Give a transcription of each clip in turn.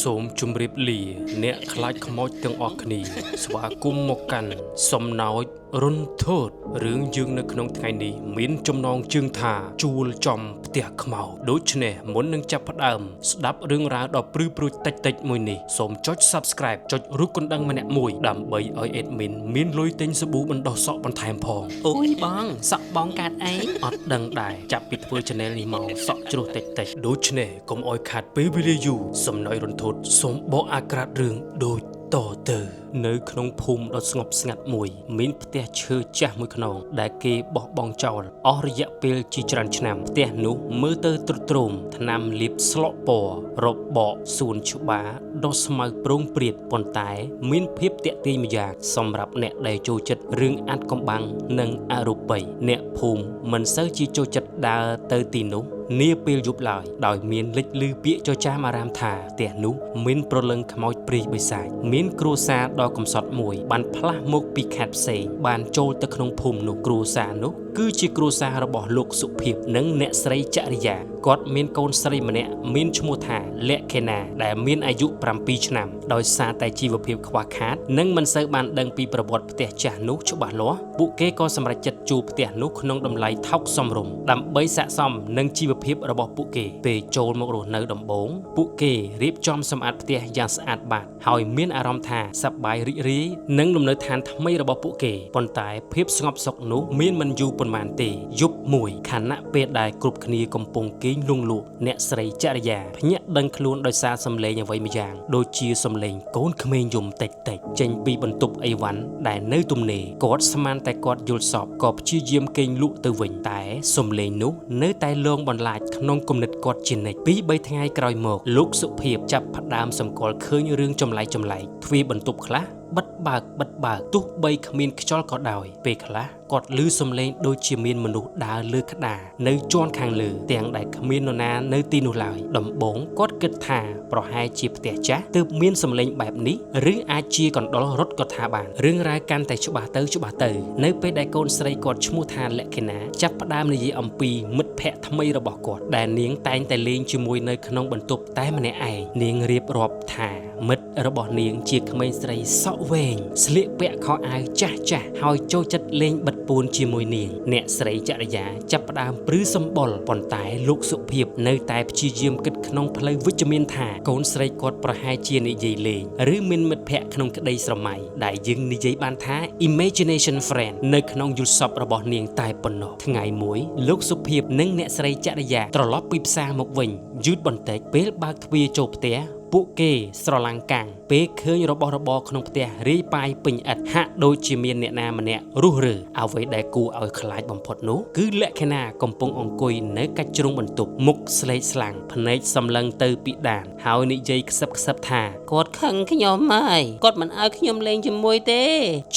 សូមជម្រាបលាអ្នកខ្លាចខ្មោចទាំងអស់គ្នា ស្វាគមន៍មកកាន់សំណោចរុនធូតរឿងយើងនៅក្នុងថ្ងៃនេះមានចំណងជើងថាជួលចំផ្ទះខ្មោចដូច្នេះមុននឹងចាប់ផ្ដើមស្ដាប់រឿងរ៉ាវដ៏ព្រឺព្រួចតិចៗមួយនេះសូមចុច Subscribe ចុចរូបកណ្ដឹងម្នាក់មួយដើម្បីឲ្យ admin មានលុយទិញសាប៊ូបណ្ដោះសក់បន្ថែមផង អូយបងសក់បងកាត់អី អត់ដឹងដែរចាប់ពីធ្វើ channel នេះមកសក់ជ្រុះតិចតិចដូច្នេះកុំអោយខាតពេលវេលាយូរសំណោយរន្ធត់សូមបកអាក្រាតរឿងដូចតទៅ នៅក្នុងភូមិដ៏ស្ងប់ស្ងាត់មួយ មានផ្ទះឈើចាស់មួយខ្នងដែលគេបោះបង់ចោលអស់រយៈពេលជាច្រើនឆ្នាំផ្ទះនោះមើលទៅទ្រុឌទ្រោមថ្នាំលាបស្លក់ពណ៌របកសួនច្បារដ៏ស្មៅប្រងព្រាតប៉ុន្តែ មានភាពតាក់ទាញម្យ៉ាងសម្រាប់អ្នកដែលចូលចិត្តរឿងអាថ៌កំបាំងនិងអរូបីអ្នកភូមិមិនសូវជាចូលចិត្តដើរទៅទីនោះ នាពេលយប់ឡើយដោយមានលេចឮពាក្យចចាមអារាមថាផ្ទះនោះមានប្រលឹងខ្មោចព្រាយបិសាចមានគ្រួសារដ៏កំសត់មួយបានផ្លាស់មកពីខេត្តផ្សេងបានចូលទៅក្នុងភូមិនោះគ្រួសារនោះគឺជាគ្រួសាររបស់លោកសុភាពនិងអ្នកស្រីចរិយាគាត់មានកូនស្រីម្នាក់មានឈ្មោះថាលក្ខិណាដែលមានអាយុ7ឆ្នាំដោយសារតែជីវភាពខ្វះខាតនិងមិនសូវបានដឹងពីប្រវត្តិផ្ទះចាស់នោះច្បាស់លាស់ពួកគេក៏សម្រេចចិត្តជួលផ្ទះនោះក្នុងតម្លៃថោកសមរម្យដើម្បីស័ក្តិសមនឹងជីវភាពរបស់ពួកគេពេលចូលមករស់នៅដំបូងពួកគេរៀបចំសម្អាតផ្ទះយ៉ាងស្អាតបាតហើយមានអារម្មណ៍ថាសប្បាយរីករាយនឹងលំនៅឋានថ្មីរបស់ពួកគេប៉ុន្តែភាពស្ងប់សុខនោះមានមិនយូរប៉ុន្មានទេយប់មួយខណៈពេលដែលគ្រប់គ្នាកំពុងគេងលង់លក់អ្នកស្រីចរិយាភ្ញាក់ដឹងខ្លួនដោយសារសំឡេងអ្វីម្យ៉ាងដូចជាសំឡេងកូនក្មេងយំតិចតិចៗចេញពីបន្ទប់អីវ៉ាន់ដែលនៅទំនេរគាត់ស្មានតែគាត់យល់សប្តិក៏ព្យាយាមគេងលក់ទៅវិញតែសំឡេងនោះនៅតែលងបន្លាចក្នុងគំនិតគាត់ជានិច្ចពីរបីថ្ងៃក្រោយមកលោកសុភាពចាប់ផ្ដើមសម្គាល់ឃើញរឿងចម្លែកចម្លែកទ្វារបន្ទប់ខ្លះបិទបើកបិទបើកទោះបីគ្មានខ្យល់ក៏ដោយពេលខ្លះគាត់ឮសំឡេងដូចជាមានមនុស្សដើរលើក្តារនៅជាន់ខាងលើទាំងដែលគ្មាននរណានៅទីនោះឡើយដំបូងគាត់គិតថាប្រហែលជាផ្ទះចាស់ទើបមានសំឡេងបែបនេះឬអាចជាកណ្ដុររត់ក៏ថាបានរឿងរ៉ាវកាន់តែច្បាស់ទៅច្បាស់ទៅនៅពេលដែលកូនស្រីគាត់ឈ្មោះថាលក្ខិណាចាប់ផ្ដើមនិយាយអំពីមិត្តភ័ក្តិថ្មីរបស់គាត់ដែលនាងតែងតែលេងជាមួយនៅក្នុងបន្ទប់តែម្នាក់ឯងនាងរៀបរាប់ថាមិត្តរបស់នាងជាក្មេងស្រីសក់វែងស្លៀកពាក់ខោអាវចាស់ចាស់ហើយចូលចិត្តលេងបិទពួនជាមួយនាងអ្នកស្រីចរិយាចាប់ផ្ដើមព្រឺសម្បុរប៉ុន្តែលោកសុភាពនៅតែព្យាយាមគិតក្នុងផ្លូវវិជ្ជមានថាកូនស្រីគាត់ប្រហែលជានិយាយលេងឬមានមិត្តភ័ក្តិក្នុងក្តីស្រមៃដែលយើងនិយាយបានថា imagination friend នៅក្នុងយល់សប្តិរបស់នាងតែប៉ុណ្ណោះថ្ងៃមួយលោកសុភាពនិងអ្នកស្រីចរិយាត្រឡប់ពីផ្សារមកវិញយឺតបន្តិចពេលបើកទ្វារចូលផ្ទះពួកគេស្រឡាំងកាំងពេលឃើញរបស់របរក្នុងផ្ទះរាយប៉ាយពេញឥដ្ឋហាក់ដូចជាមានអ្នកណាម្នាក់រុះរើអ្វីដែលគួរឲ្យខ្លាចបំផុតនោះគឺលក្ខណៈកំពុងអង្គុយនៅកាច់ជ្រុងបន្ទប់មុខស្លេកស្លាំងភ្នែកសម្លឹងទៅពីដានហើយនិយាយខ្សឹបខ្សឹបថា គាត់ខឹងខ្ញុំហើយគាត់មិនឲ្យខ្ញុំលេងជាមួយទេ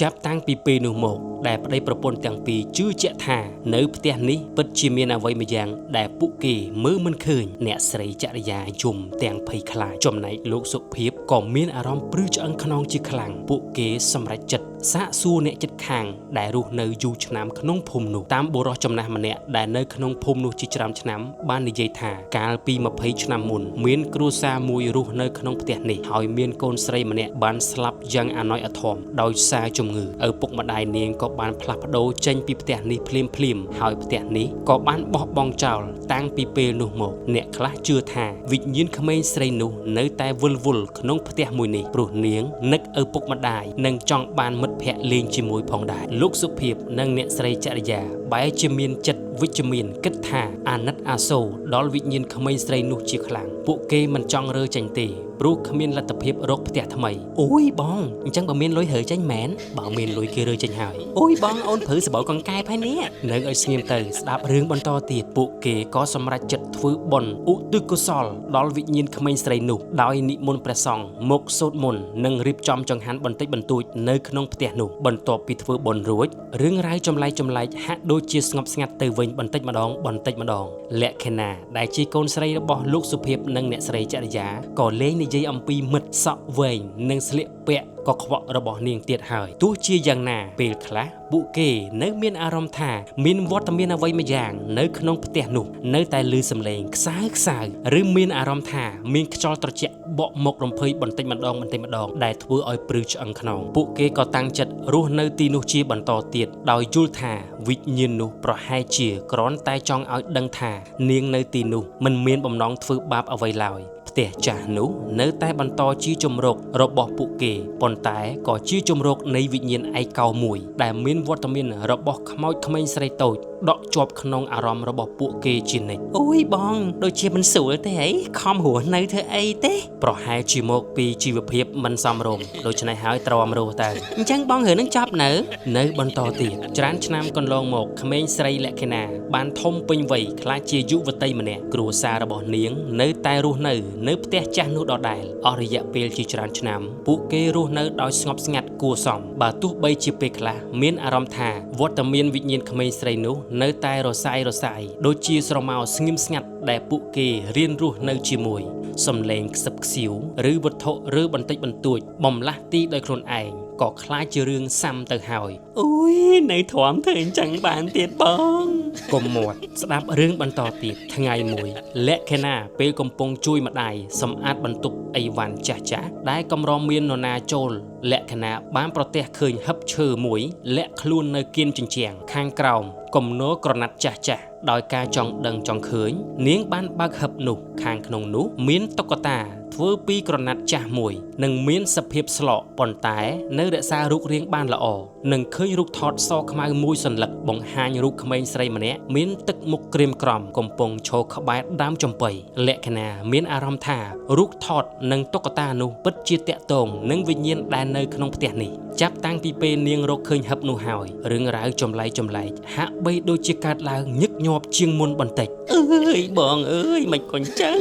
ចាប់តាំងពីពេលនោះមកដែលប្តីប្រពន្ធទាំងពីរជឿជាក់ថានៅផ្ទះនេះពិតជាមានអ្វីម្យ៉ាងដែលពួកគេមើលមិនឃើញអ្នកស្រីចរិយាយំទាំងភ័យខ្លាចចំណែកលោកសុភាពក៏មានអារម្មណ៍ព្រឺឆ្អឹងខ្នងជាខ្លាំងពួកគេសម្រេចចិត្តសាកសួរអ្នកជិតខាងដែលរស់នៅយូរឆ្នាំក្នុងភូមិនោះតាមបុរសចំណាស់ម្នាក់ដែលនៅក្នុងភូមិនោះជាច្រើនឆ្នាំបាននិយាយថាកាលពី20ឆ្នាំមុនមានគ្រួសារមួយរស់នៅក្នុងផ្ទះនេះហើយមានកូនស្រីម្នាក់បានស្លាប់យ៉ាងអាណោចអាធមដោយសារជំងឺឪពុកម្ដាយនាងក៏បានផ្លាស់ប្ដូរចេញពីផ្ទះនេះភ្លាមភ្លាមៗហើយផ្ទះនេះក៏បានបោះបង់ចោលតាំងពីពេលនោះមកអ្នកខ្លះជឿថាវិញ្ញាណក្មេងស្រីនោះនៅតែវិលវល់ក្នុងផ្ទះមួយនេះព្រោះនាងនឹកឪពុកម្ដាយនិងចង់បានមិត្តភ័ក្តិលេងជាមួយផងដែរលោកសុភាពនិងអ្នកស្រីចរិយាបែរជាមានចិត្តវិជ្ជមានគិតថាអាណិតអាសូរដល់វិញ្ញាណក្មេងស្រីនោះជាខ្លាំងពួកគេមិនចង់រើចេញទេព្រោះគ្មានលទ្ធភាពរកផ្ទះថ្មីអូយបងអញ្ចឹងបើមានលុយរើចេញមែនបើមានលុយគេរើចេញហើយអូយបងអូនព្រឺសបោកង្កែបហើយនេះនៅឲ្យស្ងៀមទៅស្ដាប់រឿងបន្តទៀតពួកគេក៏សម្រេចចិត្តធ្វើបុណ្យឧទ្ទិសកុសលដល់វិញ្ញាណក្មេងស្រីនោះដោយនិមន្តព្រះសង្ឃមកសូត្រមន្តនិងរៀបចំចង្ហាន់បន្តិចបន្តួចនៅក្នុងផ្ទះនោះបន្ទាប់ពីធ្វើបុណ្យរួចរឿងរ៉ាវចម្លែកចម្លែកហាក់ដូចជាស្ងប់ស្ងាត់ទៅវិញបន្តិចម្ដងបន្តិចម្ដងលក្ខិណាដែលជាកូនស្រីរបស់លោកសុភាពនិងអ្នកស្រីចរិយាក៏លែងនិ យាយអំពីមិត្តសក់វែងនិងស្លៀកពាក់កខ្វក់របស់នាងទៀតហើយទោះជាយ៉ាងណាពេលខ្លះពួកគេនៅមានអារម្មណ៍ថាមានវត្តមានអ្វីម្យ៉ាងនៅក្នុងផ្ទះនោះនៅតែឮសំឡេងខ្សើខ្សៅឬមានអារម្មណ៍ថាមានខ្យល់ត្រជាក់បក់មករំភើយបន្តិចម្ដងបន្តិចម្ដងដែលធ្វើឲ្យព្រឺឆ្អឹងខ្នងពួកគេក៏តាំងចិត្តរស់នៅទីនោះជាបន្តទៀតដោយយល់ថាវិញ្ញាណនោះប្រហែលជាគ្រាន់តែចង់ឲ្យដឹងថានាងនៅទីនោះមិនមានបំណងធ្វើបាបអ្វីឡើយផ្ទះចាស់នោះនៅតែបន្តជាជំរករបស់ពួកគេប៉ុន្តែក៏ជាជំរកនៃវិញ្ញាណឯកោមួយដែលមានវត្តមានរបស់ខ្មោចក្មេងស្រីតូចដក់ជាប់ក្នុងអារម្មណ៍របស់ពួកគេជានិច្ច អូយបងដូចជាមិនស្រួលទេអីខំរស់នៅធ្វើអីទេ ប្រហែលជាមកពីជីវភាពមិនសមរម្យដូច្នេះហើយទ្រាំរស់ទៅ អញ្ចឹងបងរឿងនឹងចប់នៅ នៅបន្តទៀតច្រើនឆ្នាំកន្លងមកក្មេងស្រីលក្ខិណាបានធំពេញវ័យក្លាយជាយុវតីម្នាក់គ្រួសាររបស់នាងនៅតែរស់នៅនៅផ្ទះចាស់នោះដដែលអស់រយៈពេលជាច្រើនឆ្នាំពួកគេរស់នៅដោយស្ងប់ស្ងាត់គួរសមបើទោះបីជាពេលខ្លះមានអារម្មណ៍ថាវត្តមានវិញ្ញាណក្មេងស្រីនោះនៅតែរសាយរសាយដូចជាស្រមោលស្ងៀមស្ងាត់ដែលពួកគេរៀនរស់នៅជាមួយសំឡេងខ្សឹបខ្សៀវឬវត្ថុឬបន្តិចបន្តួចបំលាស់ទីដោយខ្លួនឯងក៏ក្លាយជារឿងសាំទៅហើយ អូយនៅទ្រាំធ្វើអញ្ចឹងបានទៀតបង កុំមាត់ស្ដាប់រឿងបន្តទៀតថ្ងៃមួយលក្ខណៈពេលកំពុងជួយម្ដាយសម្អាតបន្ទប់អីវ៉ាន់ចាស់ចាស់ដែលកម្រមាននរណាចូលលក្ខណៈបានប្រទះឃើញហឹបឈើមួយលាក់ខ្លួននៅគៀនជញ្ជាំងខាងក្រោមគំនរក្រណាត់ចាស់ចាស់ដោយការចង់ដឹងចង់ឃើញនាងបានបើកហឹបនោះខាងក្នុងនោះមានតុក្កតាធ្វើពីក្រណាត់ចាស់មួយនិងមានសភាពស្លកប៉ុន្តែនៅរក្សារូបរាងបានល្អនិងឃើញរូបថតសខ្មៅមួយសន្លឹកបង្ហាញរូបក្មេងស្រីម្នាក់មានទឹកមុខក្រៀមក្រំកំពុងឈរក្បែរដើមចំប៉ីលក្ខណៈមានអារម្មណ៍ថារូបថតនិងតុក្កតានោះពិតជាតាក់ទងនឹងវិញ្ញាណដែលនៅក្នុងផ្ទះនេះចាប់តាំងពីពេលនាងរកឃើញហឹបនោះហើយរឿងរ៉ាវចម្លែកចម្លែកហាក់បីដូចជាកើតឡើងញឹកញាប់ជាងមុនបន្តិច អើយបងអើយមិនក៏អញ្ចឹង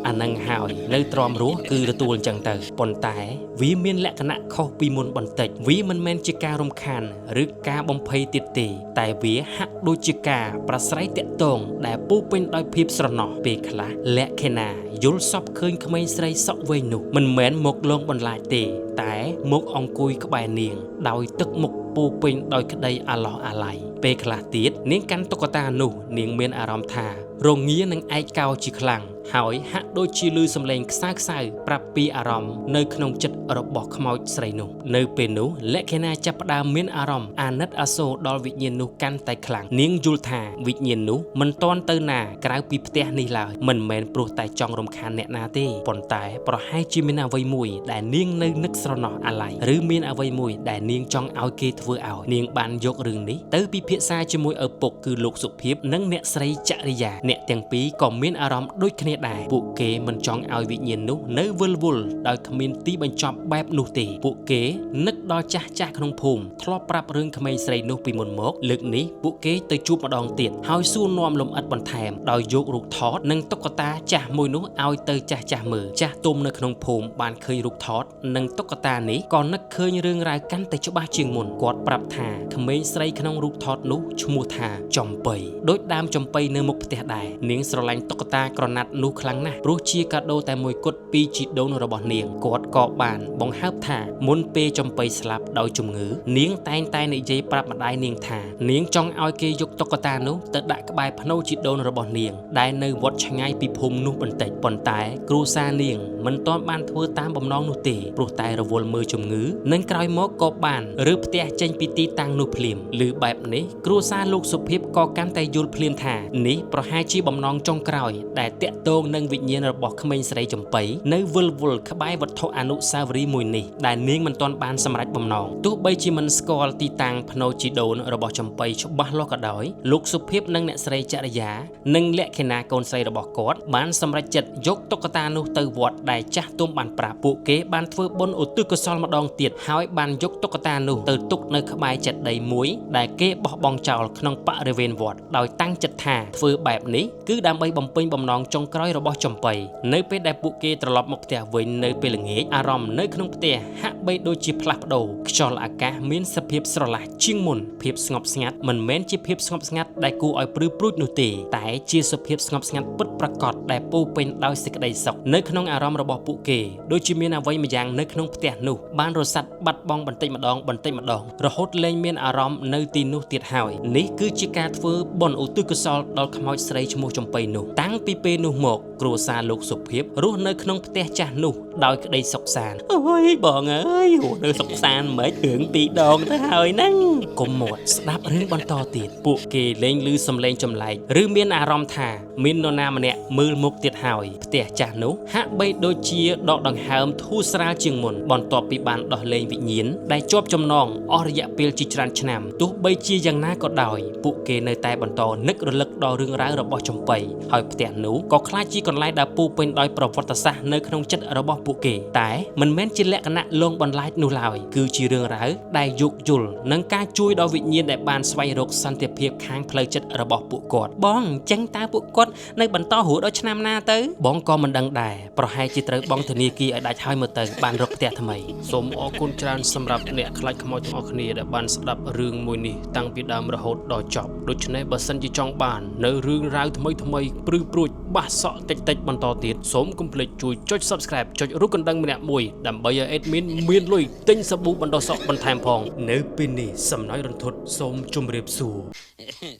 អានឹងហើយនៅទ្រាំរស់គឺទទួលអញ្ចឹងទៅប៉ុន្តែវាមានលក្ខណៈខុសពីមុនបន្តិចវាមិនមែនជាការរំខានឬការបំភ័យទៀតទេតែវាហាក់ដូចជាការប្រស្រ័យតាក់ទងដែលពោរពេញដោយភាពស្រណោះពេលខ្លះលក្ខណៈយល់សពឃើញក្មេងស្រីសក់វែងនោះមិនមែនមកលងបន្លាចទេតែមកអង្គុយក្បែរនាងដោយទឹកមុខពោរពេញដោយក្តីអាឡោះអាល័យពេលខ្លះទៀតនាងកាន់តុក្កតានោះនាងមានអារម្មណ៍ថារងានឹងឯកោជាខ្លាំងហើយហាក់ដូចជាឮសំឡេងខ្សៅខ្សៅប្រាប់ពីអារម្មណ៍នៅក្នុងចិត្តរបស់ខ្មោចស្រីនោះនៅពេលនោះលក្ខណៈចាប់ផ្ដើមមានអារម្មណ៍អាណិតអាសូរដល់វិញ្ញាណនោះកាន់តែខ្លាំងនាងយល់ថាវិញ្ញាណនោះមិនទាន់ទៅណាក្រៅពីផ្ទះនេះឡើយមិនមែនព្រោះតែចង់រំខានអ្នកណាទេប៉ុន្តែប្រហែលជាមានអ្វីមួយដែលនាងនៅនឹកស្រណោះអាល័យឬមានអ្វីមួយដែលនាងចង់ឲ្យគេធ្វើឲ្យនាងបានយករឿងនេះទៅពិភាក្សាជាមួយឪពុកគឺលោកសុភាពនិងអ្នកស្រីចរិយាអ្នកទាំងពីរក៏មានអារម្មណ៍ដូចគ្នាដែរពួកគេមិនចង់ឲ្យវិញ្ញាណនោះនៅវិលវល់ដោយគ្មានទីបញ្ចប់បែបនោះទេពួកគេនឹកដល់ចាស់ចាស់ក្នុងភូមិធ្លាប់ប្រាប់រឿងក្មេងស្រីនោះពីមុនមកលើកនេះពួកគេទៅជួបម្ដងទៀតហើយសួរនាំលំអិតបន្ថែមដោយយករូបថតនិងតុក្កតាចាស់មួយនោះឲ្យទៅចាស់ចាស់មើលចាស់ទុំនៅក្នុងភូមិបានឃើញរូបថតនិងតុក្កតានេះក៏នឹកឃើញរឿងរ៉ាវកាន់តែច្បាស់ជាងមុនគាត់ប្រាប់ថាក្មេងស្រីក្នុងរូបថតនោះឈ្មោះថាចំប៉ីដូចដើមចំប៉ីនៅមុខផ្ទះដែរនាងស្រឡាញ់តុក្កតាក្រណាត់នោះខ្លាំងណាស់ព្រោះជាកាដូតែមួយគត់ពីជីដូនរបស់នាងគាត់ក៏បានបង្ហើបថាមុនពេលចំប៉ីស្លាប់ដោយជំងឺនាងតែងតែនិយាយប្រាប់ម្ដាយនាងថានាងចង់ឲ្យគេយកតុក្កតានោះទៅដាក់ក្បែរភ្នូជីដូនរបស់នាងដែលនៅវត្តឆ្ងាយពីភូមិនោះបន្តិចប៉ុន្តែគ្រួសារនាងមិនទាន់បានធ្វើតាមបំណងនោះទេព្រោះតែរវល់មើលជំងឺនិងក្រោយមកក៏បានរើផ្ទះចេញពីទីតាំងនោះភ្លាមឬបែបនេះគ្រួសារលោកសុភាពក៏កាន់តែយល់ភ្លាមថានេះប្រហែលជាបំណងចុងក្រោយដែលតាក់ទងនឹងវិញ្ញាណរបស់ក្មេងស្រីចំប៉ីនៅវិលវល់ក្បែរវត្ថុអនុស្សាវរីយ៍មួយនេះដែលនាងមិនទាន់បានសម្រេចបំណងទោះបីជាមិនស្គាល់ទីតាំងភ្នូជីដូនរបស់ចំប៉ីច្បាស់លាស់ក៏ដោយលោកសុភាពនិងអ្នកស្រីចរិយានិងលក្ខិណាកូនស្រីរបស់គាត់បានសម្រេចចិត្តយកតុក្កតានោះទៅវត្តដែលចាស់ទុំបានប្រាប់ពួកគេបានធ្វើបុណ្យឧទ្ទិសកុសលម្ដងទៀតហើយបានយកតុក្កតានោះទៅទុកនៅក្បែរចេតិយមួយដែលគេបោះបង់ចោលក្នុងបរិវេណវត្តដោយតាំងចិត្តថាធ្វើបែបនេះគឺដើម្បីបំពេញបំណងចុងក្រោយ ក្រោយរបស់ចំប៉ីនៅពេលដែលពួកគេត្រឡប់មកផ្ទះវិញនៅពេលល្ងាចអារម្មណ៍នៅក្នុងផ្ទះហាក់បីដូចជាផ្លាស់ប្ដូរខ្យល់អាកាសមានសភាពស្រឡះជាងមុនភាពស្ងប់ស្ងាត់មិនមែនជាភាពស្ងប់ស្ងាត់ដែលគួរឲ្យព្រឺព្រួចនោះទេតែជាសភាពស្ងប់ស្ងាត់ពិតប្រាកដដែលពោរពេញដោយសេចក្តីសុខនៅក្នុងអារម្មណ៍របស់ពួកគេដូចជាមានអ្វីម្យ៉ាងនៅក្នុងផ្ទះនោះបានរសាត់បាត់បង់បន្តិចម្ដងបន្តិចម្ដងរហូតលែងមានអារម្មណ៍នៅទីនោះទៀតហើយនេះគឺជាការធ្វើបុណ្យឧទ្ទិសកុសលដល់ខ្មោចស្រីឈ្មោះចំប៉ីនោះតាំងពីពេលនោះមកគ្រួសារលោកសុភាពរស់នៅក្នុងផ្ទះចាស់នោះដោយក្តីសុខសាន្តអូយបងអើយរស់នៅសុខសាន្តមិនរឿងពីរដងទៅហើយហ្នឹងកុំមាត់ស្ដាប់រឿងបន្តទៀតពួកគេលែងឮសំឡេងចម្លែកឬមានអារម្មណ៍ថាមាននរណាម្នាក់មើលមុខទៀតហើយផ្ទះចាស់នោះហាក់បីដូចជាដកដង្ហើមធូរស្រាលជាងមុនបន្ទាប់ពីបានដោះលែងវិញ្ញាណដែលជាប់ចំណងអស់រយៈពេលជាច្រើនឆ្នាំទោះបីជាយ៉ាងណាក៏ដោយពួកគេនៅតែបន្តនឹករលឹកដល់រឿងរ៉ាវរបស់ចំប៉ីហើយផ្ទះនោះក៏ក្លាយជាកន្លែងដែលពោរពេញដោយប្រវត្តិសាស្ត្រនៅក្នុងចិត្តរបស់ពួកគេតែមិនមែនជាលក្ខណៈលងបន្លាចនោះឡើយគឺជារឿងរ៉ាវដែលយោគយល់និងការជួយដល់វិញ្ញាណដែលបានស្វែងរកសន្តិភាពខាងផ្លូវចិត្តរបស់ពួកគាត់បងអញ្ចឹងតើពួកគាត់នៅបន្តរហូតដល់ឆ្នាំណាទៅបងក៏មិនដឹងដែរប្រហែលជាត្រូវបងធនាគារឲ្យដាច់ហើយមើលទៅបានរកផ្ទះថ្មីសូមអរគុណច្រើនសម្រាប់អ្នកខ្លាចខ្មោចទាំងអស់គ្នាដែលបានស្ដាប់រឿងមួយនេះតាំងពីដើមរហូតដល់ចប់ដូច្នេះបើសិនជាចង់បាននៅរឿងរ៉ាវថ្មីថ្មីព្រឺព្រួចបាសសក់តិចតិចបន្តទៀតសូមកុំភ្លេចជួយចុច Subscribe ចុចរូបកណ្ដឹងម្នាក់មួយដើម្បីឲ្យ admin មានលុយទិញសាប៊ូបណ្ដោះសក់បន្ថែមផងនៅពេលនេះសំណោយរន្ធត់សូមជម្រាបសួរ។